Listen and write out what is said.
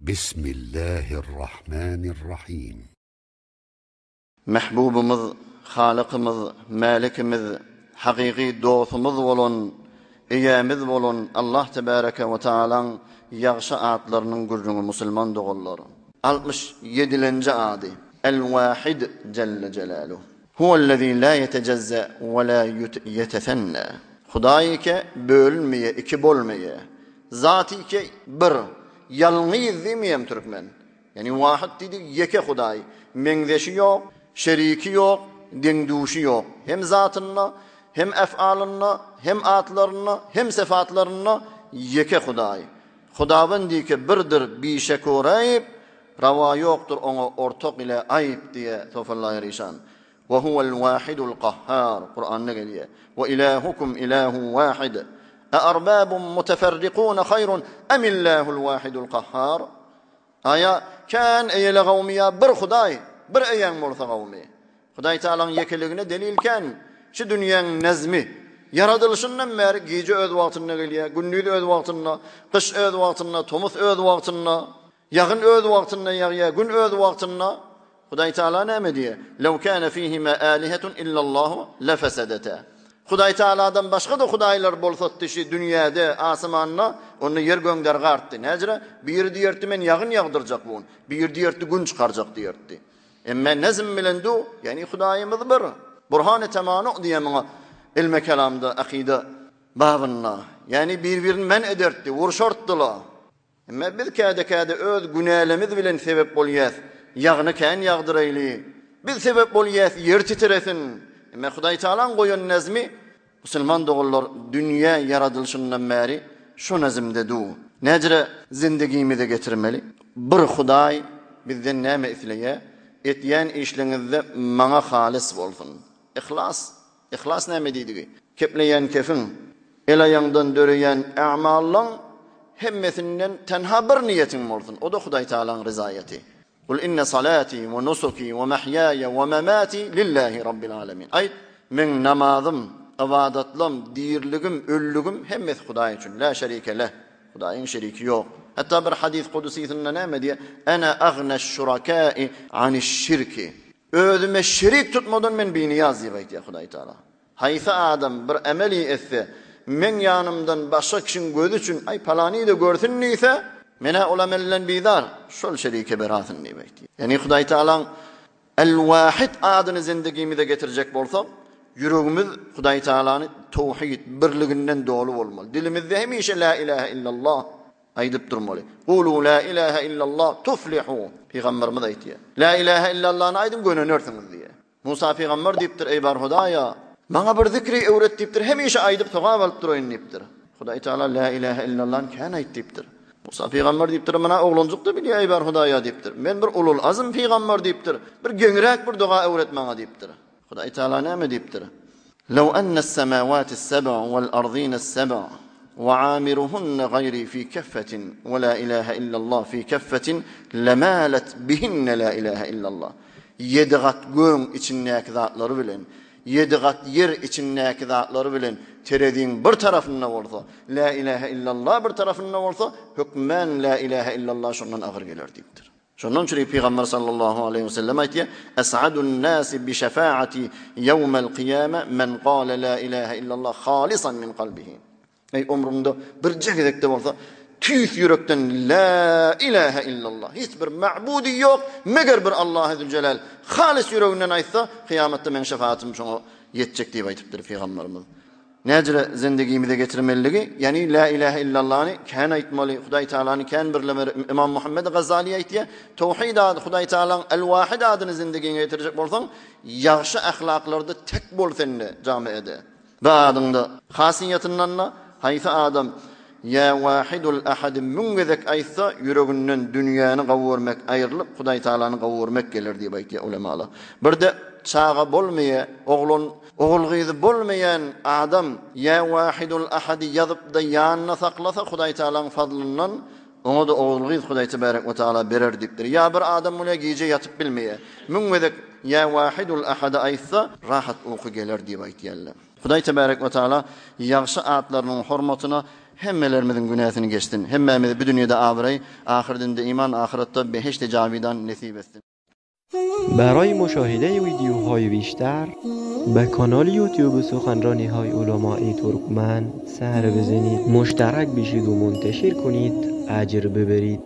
Bismillahirrahmanirrahim. Mähbubymyz, Halykymyz, Mälikimiz, hakyky dostumyz bolan, Eýämiz bolan Allah Tebäreke we Taalaň ýagşy atlarynyň gürrüňi musulman doganlar. 67-lenji ady, El-Wahid Jelle Jelaluh. Huwellezî lâ yetecezze we lâ yetesennâ. Hudaý ike bölünmeýär, iki bolmaýar. Zat ike bir, ýalňyz diýmeýär türkmen. Ýagny Wahid diýdik ýeke Hudaý, meňzeşi ýok, şeriki ýok, deň-duşy ýok. Hem zatynda, hem efalynda, hem atlarynda, hem syfatlarynda ýeke Hudaý. Hudawend ike birdir, bişek-u reýb, rawa ýokdur oňa ortak ile aýp diýe Sofullaýar işan. Ve huvel wahidul kahhar Kuranda gelýär. Ve ilahukum ilahun wahid. E arbabun muteferrikun haýrun emillahul wahidul kahhar. Aýa kän eýele gawmy ýa bir Hudaý, bir eýäň bolsa gawmy. Hudaý Tagalaň ýekeligine delil kän. Şu dünýäň nezmi ýaradylyşyndan bäri gije öz wagtynda gelýär, gündiz öz wagtynda, gyş öz wagtynda, tomus öz wagtynda. Ýagyn öz wagtynda ýagýar, gün öz wagtynda. Hudaý Tagala näme diýýär? Lew kana fihima alihetun illallahu lefesedeta. Hudaý Tagaladan başga-da hudaýlar bolsatdy şi dünýäde, asmanda, onda ýer göňder gartdy. Näjire? Biri diýertdi men ýagyn ýagdyrjak bu gün. Biri diýertdi gün çykarjak diýertdi. Emme nezm bilen du, ýagny Hudaýymyz bir. Burhany temanu diýýär muňa ilme kelamda, akyda babynda. Ýagny bir-birini men edertdi, urşartdylar. Emma biz käde-käde öz günälemiz bilen sebep bolýas, ýagny kän ýagdyraýly. Biz sebep bolýas ýer titresin. Emma Hudaý Tagalaň goýan nezmi musulman doganlar dünýä ýaradylyşyndan bäri şo nezimde du. Näjire zindigimize getirmeli? Bir Hudaý bizden näme isleýä? Etýän işleňizde maňa halys bolsun. Yhlas Yhlas näme diýdigi? Kepleýän kefiň, el-aýaňdan döreýän a'mallaň hemmesinden tenha bir niýetiň bolsun, o-da Hudaý Tagalaň ryzaýaty. Kul inne salati we nusuki we mahýaýa we mamati lillahi rabbil alamin. Aýt, Meň namazym, ybadatlam, diriligim, ölüligim hemmesi Hudaý üçin, la şerike leh. Hudaýyň şeriki ýok. Hatda bir hadys kudusysynda näme diýýär? Ene agneş şurakai aniş-şirki. Özüme şerik tutmadan men binyýaz diýip aýtýar Hudaý Tagala. Haýsy adam bir emeli etse, meň ýanymdan başga kişiň gözi üçin, aý palany-da görsün diýse, men-ä ol amelden bizar, şol şerike berasyn diýip aýtýar. Ýagny Hudaý Tagalaň El-Wahid adyny zindigimize getirjek bolsak, ýüregimiz Hudaý Tagalany towhid, birliginden doly bolmaly. Dilimizde hemişe La ilahe illallah Aýdyp durmaly. Kulu la ilahe illallah tuflihu. Pygamberimiz aýtýar. La ilahe illallany aýdyň gönenersiňiz diýýär. Musa pygamber diýipdir, Eý bar Hudaýa, maňa bir zikri öwret diýipdir, hemişe aýdyp sogap alyp duraýyn diýipdir. Hudaý Tagala la ilahe illallany kän aýt diýipdir. Musa pygamber diýipdir, Muna oglanjyk-da bilýär, eý bar Hudaýa diýipdir. Men bir ulul azm pygamber diýipdir. Bir geňräk bir doga öwret maňa diýipdir. Hudaý Tagala näme diýipdir? Lew ennes-semawati-s-seb'a wal-ardines-seb'a we amiruhunne gaýri fi keffetin we la ilahe illallah fi keffetin lemalet bihinne la ilahe illallah. Ýedi gat gögüň içindäki zatlary bilen, ýedi gat ýer içindäki zatlary bilen tereziň bir tarapynda bolsa, la ilahe illallah bir tarapynda bolsa, hökmän la ilahe illallah şondan agyr geler diýipdir. Şondan çüri Pygamber sallallahu aleýhi we sellem aýtýar, Es'adun nasi bi şefaati ýewmel kyýame men gale la ilahe illallah halisan min kalbihi. Eý ömrüňde birje gezekde bolsa tüýs ýürekden la ilahe illallah hiç bir ma'budy ýok meger bir Allahy züljelal halys ýüreginden aýtsa kyýamatda meň şefaatym şoňa ýetjek diýip aýtypdyr Pygamberimiz. Näjire zendigimize getirmeliligi, ýagny Lä ilähe illallany kän aýtmaly, Hudaý Tagalany kän birlemeli. Ymam Muhammed Gazzaly aýtýar, Towhid ady, Hudaý Tagalaň El-Wahid adyny zendigiňe getirjek bolsaň, ýagşy ahlaklarda tek bol sende, jamiede. Bu adyňda hasyýetyndan-da haýsy adam Ýa Wahidul Ahady müň gezek aýtsa, ýüreginden dünýäni gowy görmek aýrylyp, Hudaý Tagalany gowy görmek geler diýip aýtýar ulemalar. Birde çaga bolmaýar, oglan Ogul-gyzy bolmaýan adam Ýa Wahidul Ahady ýazyp-da ýanynda saklasa, Hudaý Tagalaň fazlyndan oňa-da ogul-gyz Hudaý Tebarek we Tagala berer diýipdir. Ýa bir adam bolýar gije ýatyp bilmeýär. Müň gezek Ýa Wahidul Ahady aýtsa, rahat uky geler diýip aýtýarlar. Hudaý Tebarek we Tagala ýagşy atlarynyň hormatyna. hemmelerimiziň günäsini geçsin. Hemmämize bu dünýede abraý, ahyrdinde iman, ahyratda behişdi jawidan nesip etsin. برای مشاهده ویدیوهای بیشتر به کانال یوتیوب سخنرانی های علمای ترکمن سر بزنید مشترک بشید و منتشر کنید اجر ببرید.